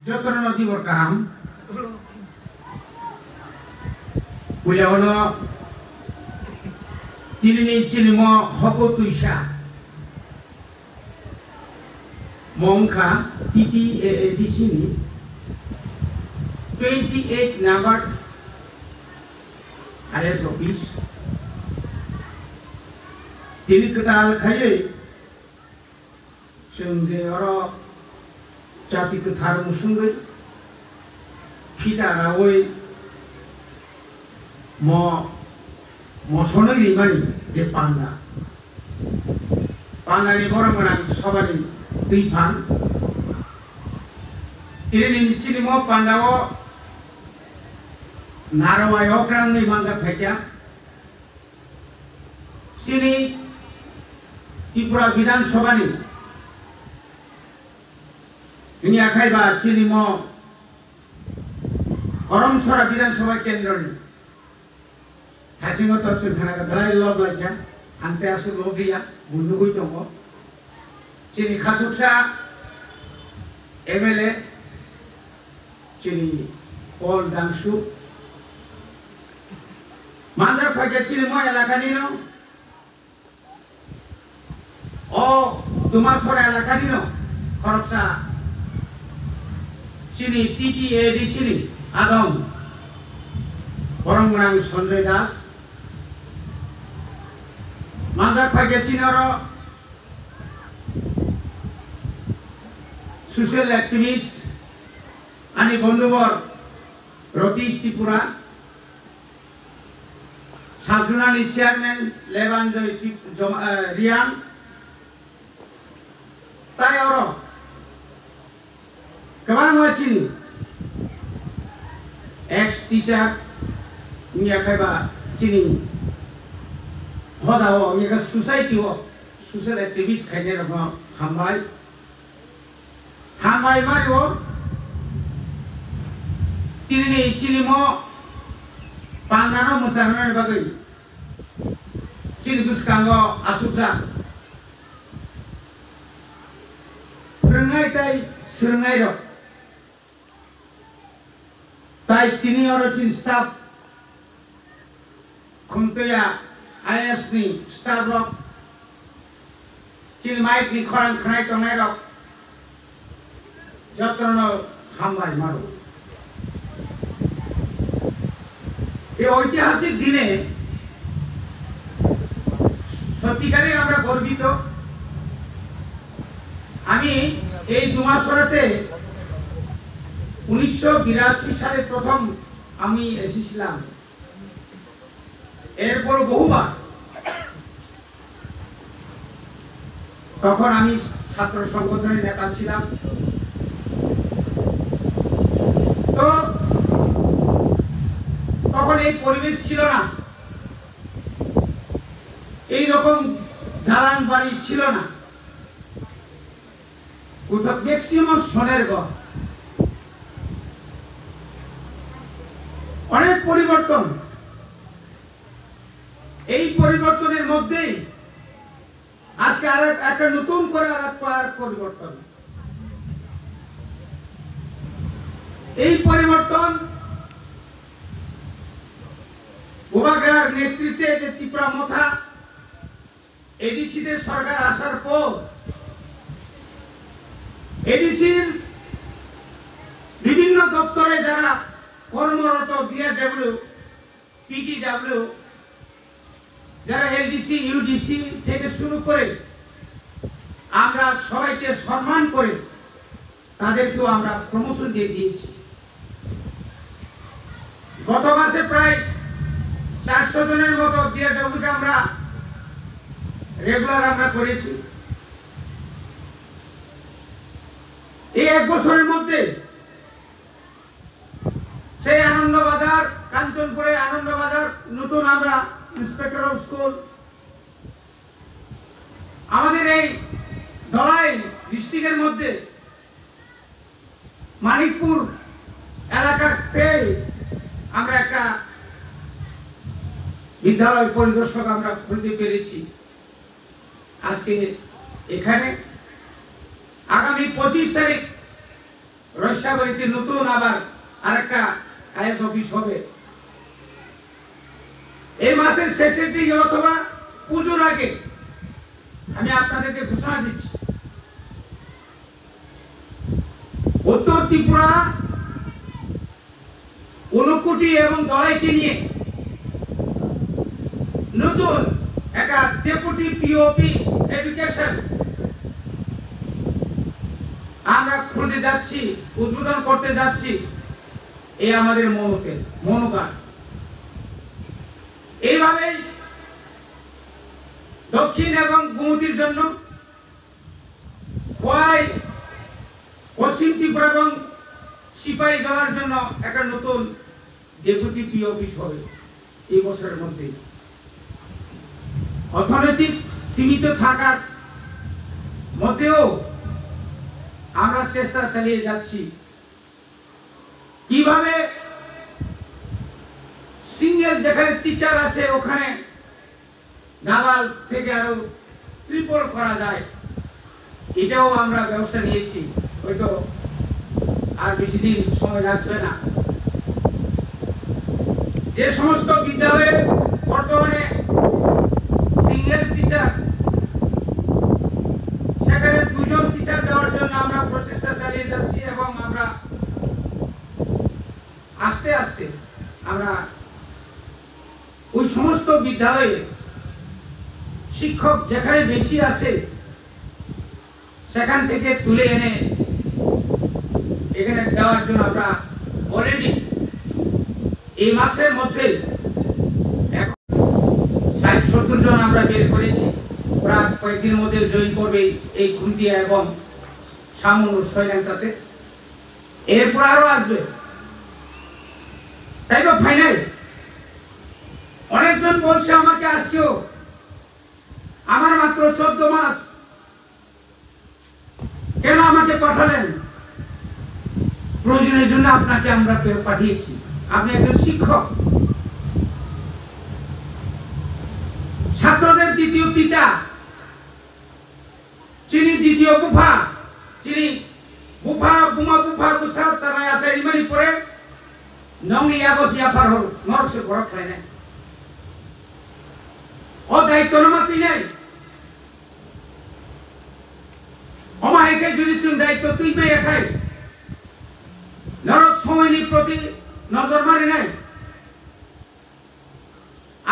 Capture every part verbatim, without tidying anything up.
Jotono dibor kaham. Puila ono tinini chilimo hopo tuisa. Mo wngkha T T A A D C ni twenty eight numbers I S office. Tini kwtal khaiwi chwng je oro jati kwthar musungwi phita rawi mo mosonwi rimani je panda. Pandani borok gwnang sobani twi phan. Tini nini chini mo panda o narwai okrang ni manjak phaikya. Chini Tripura Bidhan Sabha ni wngya khai ba chini mo Karamsora Bidhan Sabha Kendro ni. Thaisingo to chwng khana belai lob laikha, ang tei aswk lob liya, bo nugwi tongo. Chini khasuksa M L A, chini Paul Dangsu. Manjak phaikha chini mo elakani no. O Dumasora elakani no khoroksa chini T T A D C ni adong borok gwnang Sanjay Das. Manjak phaikhe chini oro social activist ani bondhubor Ratish Tripura. Sajunani chairman Lebanjoy Tip-, Jom-, eh, Riang, tai oro kwbangma chini ex teacher wngya khai ba chini hoda o wngya kha society o social activist khainai rokno hambai. Hambai Mario, tinini chilimo pandano mwsarwnani bagwi chini bwskango asukjak phwrwngnai tei swrwngnairok, tai tini oro chini staff Khumtoya I A S ni staff rok, chini mic ni khorang khwnai tongnai rok, jotono hambai maro. এই ঐতিহাসিক দিনে সত্যিকারেই আমরা গর্বিত। আমি এই দুমাসরাতে উনিশশো বিরাশি সালে প্রথম আমি এসেছিলাম। এরপরও বহুবার, তখন আমি ছাত্র সংগঠনের নেতা ছিলাম। তো তখন এই পরিবেশ ছিল না, এই রকম দালান বাড়ি ছিল না। কোথাও ম্যাক্সিমাম শনের ঘর। অনেক পরিবর্তন। এই পরিবর্তনের মধ্যেই আজকে আর এক, একটা নতুন করে আর এক পা-, পরিবর্তন। এই পরিবর্তন বুবাগ্রার নেতৃত্বে যে ত্রিপুরা মথা এডিসিতে সরকার আসার পর এডিসির বিভিন্ন দপ্তরে যারা কর্মরত, ডিআরডব্লিউ, পিটিডব্লিউ, যারা এলডিসি, ইউডিসি থেকে শুরু করে আমরা সবাইকে সম্মান করে তাদেরকেও আমরা প্রমোশন দিয়ে দিয়েছি। গত মাসে প্রায় চারশো জনের মতো ডিআরডব্লিউকে আমরা রেগুলার আমরা করেছি। এই এক বছরের মধ্যে সেই আনন্দবাজার, কাঞ্চনপুরের আনন্দবাজার, নতুন আমরা ইন্সপেক্টর অফ স্কুল, আমাদের এই ধলাই ডিস্ট্রিক্টের মধ্যে মানিকপুর এলাকাতে আমরা একটা বিদ্যালয় পরিদর্শক আমরা খুলতে পেরেছি। আজকে এখানে আগামী পঁচিশ তারিখ রসাবাড়িতে নতুন আবার আরেকটা আইএস অফিস হবে। এই মাসের শেষের দিকে অথবা পুজোর আগে আমি আপনাদেরকে ঘোষণা দিচ্ছি, উত্তর ত্রিপুরা, ঊনকোটি এবং ধলাইকে নিয়ে নতুন একটা ডেপুটি পিও অফিস এডুকেশন আমরা খুলতে যাচ্ছি, উদ্বোধন করতে যাচ্ছি। এই আমাদের মনোকে মনোকার। এইভাবেই দক্ষিণ এবং গোমতীর জন্য, খোয়াই, পশ্চিম ত্রিপুরা এবং সিপাহী জেলার জন্য একটা নতুন ডেপুটি পিও অফিস হবে এই বছরের মধ্যে। অর্থনৈতিক সীমিত থাকার মধ্যেও আমরা চেষ্টা চালিয়ে যাচ্ছি কিভাবে সিঙ্গেল যেখানে টিচার আছে ওখানে ডাবল থেকে আরো ট্রিপল করা যায়, এটাও আমরা ব্যবস্থা নিয়েছি। হয়তো আর বেশি দিন সময় লাগবে না। যে সমস্ত বিদ্যালয়ে বর্তমানে সিঙ্গেল টিচার, সেখানে দুজন টিচার দেওয়ার জন্য আমরা প্রচেষ্টা চালিয়ে যাচ্ছি এবং আমরা আস্তে আস্তে আমরা ওই সমস্ত বিদ্যালয়ে শিক্ষক যেখানে বেশি আছে সেখান থেকে তুলে এনে এখানে দেওয়ার জন্য আমরা অলরেডি এই মাসের মধ্যে এখন ষাট সত্তর জন আমরা বের করেছি। ওরা কয়েকদিনের মধ্যে জয়েন করবে এই খুলদিয়া এবং সামন ও সৈলান্তাতে। এরপর আরো আসবে, তাই তো ফাইনাল। অনেকজন বলছে আমাকে আজকেও, আমার মাত্র চোদ্দ মাস, কেন আমাকে পাঠালেন? প্রয়োজনের জন্য আপনাকে আমরা পে-, পাঠিয়েছি। আপনি একজন শিক্ষক, ছাত্রদের দ্বিতীয় পিতা, chini দ্বিতীয় bupha, chini bupha, buma bupha bwsa chara achai rimani pore nongni yago se yaphar hor norok se borok khlainai. O daitwno ma twinai. Omo hai khe jodi chwng daitw twi maya khai norok somoini proti nojor ma rinai.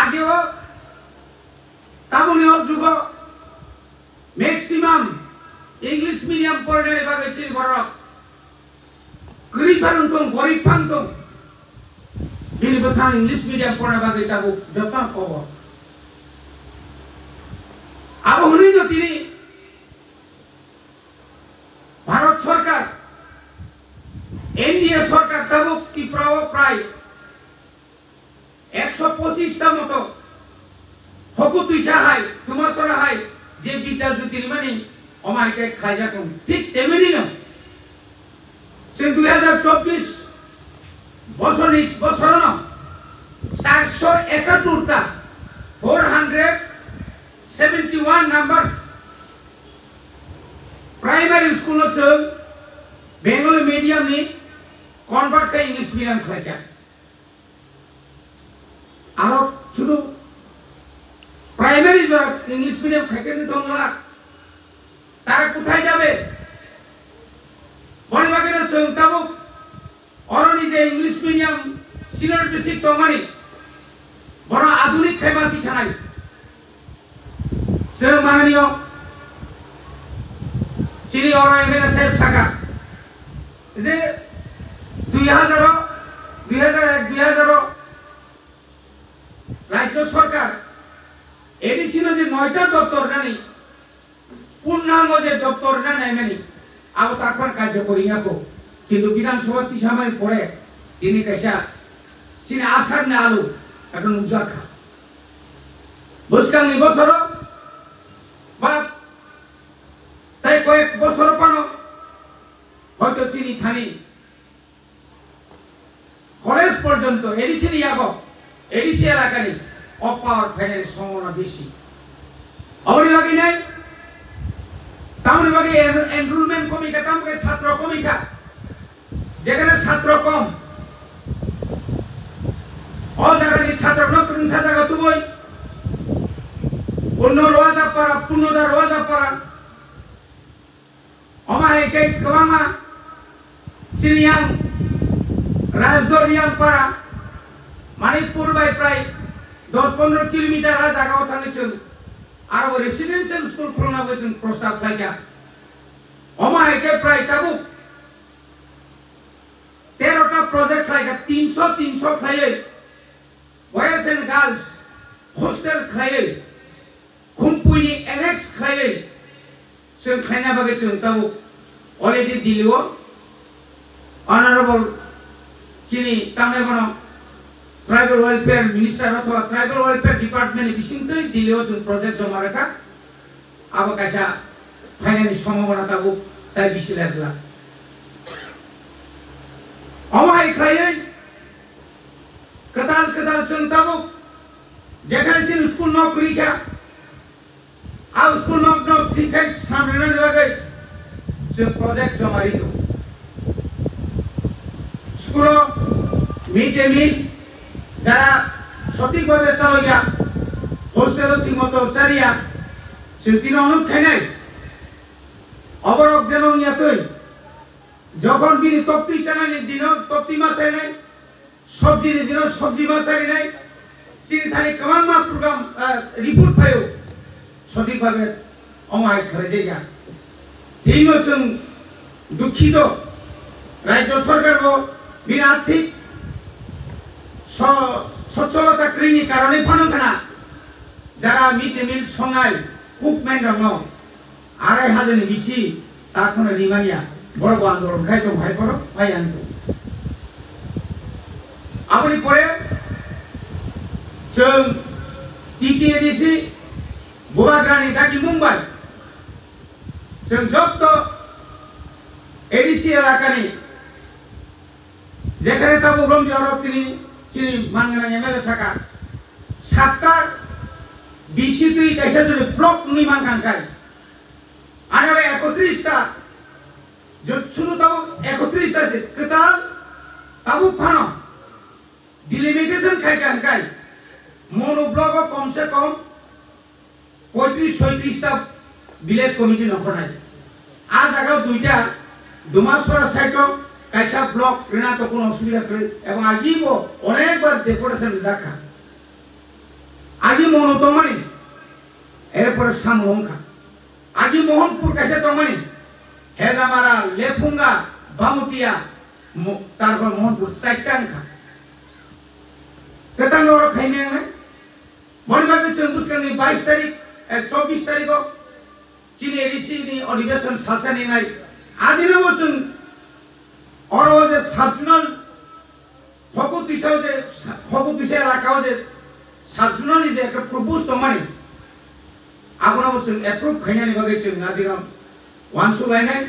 Ageo tamoni o jugo maximum English medium porinani bagwi chini bororok kwrwi phano wngthong, gorib phano wngthong, bini bwsano English medium porina bagwi tabuk jotono kobor. Abo hwnwi no tini Bharat Sarkar, N D A Sarkar tabuk Tripura o prai ekso pochis ta moto hoku twisa hai, tumasora hai je Bidya Jyoti rimani omo hai khe khlaijak wng. Thik teminino chwng dui hazar chobbish bosorni, bosorono charso ekattor ta, four hundred seventy one numbers primary school no chwng Bengali medium ni convert khe English medium khlaikha. Aro শুধু প্রাইমারি যারা English medium থাকে না তোমরা, তারা কোথায় যাবে? Boni bagwi no chwng tabuk oroni je English medium senior basic tongmani, bono adhunik khaima tisanai. Chwng mananiyo chini oro M L A saheb saka je dui hazar o, dui hazar ek, dui hazar o Rajya Sarkar A D C no je noita doptor nani, purnango je doptor na naimani, abo takwan karjokori yako. Kintu Bidhan Sabha tisamani pore tini kaisa chini asar ni alu eko nukjakha. Bwskangni bosoro ba tai koyek bosor phano hoito chini thani college porjonto A D C ni yago, A D C elakani o power phainani sombhabona bisi. Aboni bagwi nai, tamoni bagwi en-, enrollment komi kha, tamo khe satro komi kha. Purno Roaja para, Purnoda Roaja para. Omo hai khe kwbangma chini yang Rajdor yang para, Manipur bai prai dos pondro kilometer a jaga o thangwi chwng aro bo residential school khulna bai chwng prostab khlaikha. Omo hai khe prai tabuk tero ta project khlaikha, tinso tinso khlaiwi boys and girls hostel khlaiwi, Khumpuini annex khlaiwi, chwng khlaina bagwi chwng tabuk already Delhi o honorable chini tangnai bono tribal welfare minister othoba tribal welfare department ni bisingtwi Delhi o chwng project joma rwkha. Abo kaisa phainani sombhabona tabuk tai bisi lerla. Omo hai khlaiwi kwtal kwtal chwng tabuk jekhane chini school nok kwrwi kha, a school nok nok thik khai samrwnani bagwi chwng project joma ri tongo. School o mid day meal jara sothik bhabe chaloya, hostel o thik moto chariya, chwng tini onut khainai. Oborok jeno wngya twi, jokhon bini toktwi chanani dino toktwi ma charinai, sobjini dino sobji ma charinai, chini thani kwbangma program, ah, report phaio, sothik bhabe omo hai khlaijakya. Tino chwng dukhito, Rajya Sarkar bo bini arthik so-, socholota kwrwini karone phano khna jara mid day meal songnai cookman rokno arai hajarni bisi ta khwna rimaniya, borok bo andolon khai tongo, hai borok phai ang tongo. Aboni pore chwng T T A D C Bubagrani dagi Mumbai chwng jotto A D C elakani jekhane tabuk romdi orok tini, tini manganang M L A saka, satta bisi twi kaisa jodi block wngwi mankha hwnkhe, anore ekotris ta, jodi sudu tabuk ekotris ta se kwtal tabuk phano delimitation khai kha hwnkhe, mono block o kom se kom poitris soitris ta village committee nongkhornai. A jaga duita Dumasora side o kaisa block rwna to kono osubida kwrwi, ebong agi bo onek bar deputation rijak kha. Agi mono tongmani, erpore samung wngkha. Agi Mohanpur kaisa tongmani, Hejamara, Lephunga, Bamutia, Mo-, tarpor Mohanpur chaita wngkha. Kwtal oro khaimya wngnai. Boni bagwi chwng bwskangni bais tarik, eh, chobbish tarikho chini A D C ni odhibeson salsa ningnai. Adino bo chwng oro je sub-zonal hoku twisa je, hoku twisa elaka o je sub-zonal ni je ekta propose tongmani, abono bo chwng approve khainani bagwi chwng adino uansuk lainai,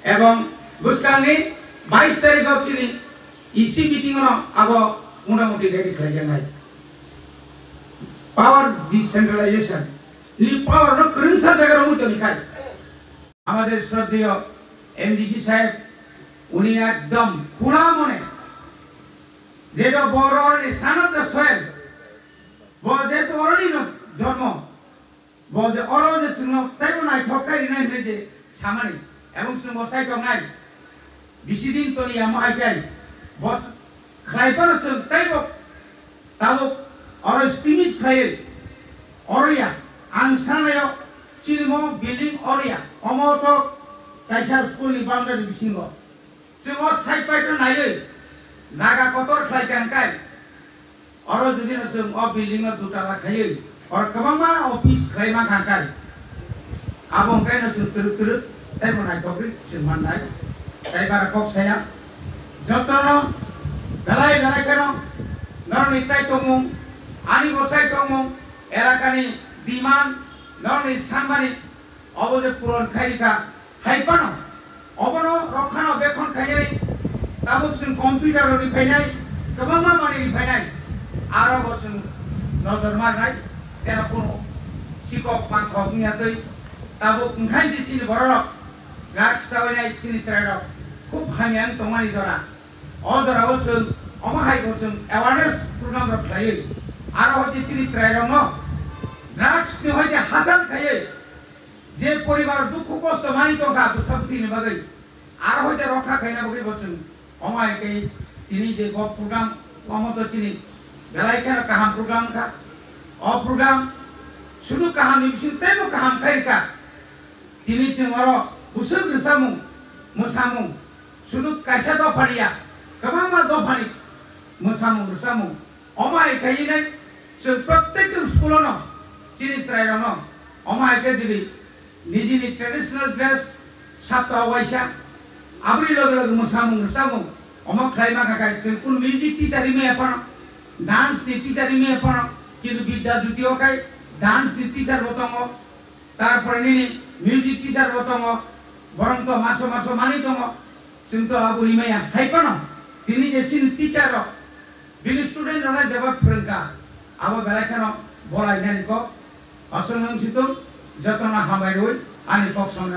ebong bwskangni bais tarikho chini E C meeting ono abo motamoti ready khlaijaknai. Power decentralization ni power no kwrwngsa jaga rok toni khai. Amader shraddheyo M D C saheb, uni ekdom khula mone, jeto bo oroni son of the soil, bo jeto oroni no jormo, bo je oro je chwngno taibo naithok khai rinai hinwi je samani, ebong chwngbo saitok nai, bisi din toni amo hai khe, bo khlai phano chwng taibo tabuk oro estimate khlaiwi oro ya, ang sanayo chini mo building oro ya, omo to kaisa school ni boundary bisingo. Chwng o side pai to naiwi jaga kotor khlai kha hwnkhe, oro jodi no chwng o building no dutala khaiwi oro kwbangma office khlai man kha hwnkhe, abo hwnkhe no chwng twrwk twrwk tei bo naithok ri chwng mannai. Tei bara kok saya jotono belai belai kheno norokni chaitokmung, ani bo chaitokmung, elakani demand, norokni sanmani obo je puron khai rikha. Hai phano, obono rokkhano bekhon khainani tabuk chwng computer rok riphainai, kwbangma manwi riphainai, aro bo chwng nojor marnai, jeno kunu sikok mangkhok wngya twi. Tabuk wngkhain je chini bororok, drugs chawainai chini chwrairok khub hamya wng tongmani jora. O jorao chwng omo hai bo chwng awareness program rok khlaiwi, aro hwnkhe chini chwrairokno Drugs ni hoite hachal khaiwi je poribar dukhu kosto mani tongkha bwsa bwtwi ni bagwi, aro hoite rokha khaina bagwi bo chwng omo hai khe tini je bo program omo to chini belai kheno kaham program kha. O program sudu kaham ni bising teibo kaham khai kha. Tini chwng oro bwswk rwchapmung, mwsamung, sudu kaisa dopha ni ya, kwbangma dopha ni mwsamung rwchapmung. Omo hai khainai chwng protekta school-o no chini chwrairokno omo hai khe jodi nijini traditional dress sapta o waisa aboni loge loge mwsamung rwchapmung omo khlai ma kha khai chwng kunu music teacher rimaya phano, dance ni teacher rimaya phano, kintu Bidya Jyoti o khai dance ni teacher bo tongo. Tarpore nini music teacher bo tongo, borok to maso maso manwi tongo. Chwng to abo rimaya hai phano tini je chini teacher rok bini student rokno jeba phwrwngkha, abo belai kheno bolai nani kok. Aswk nwng situng jotono hambai rwi ani kok samani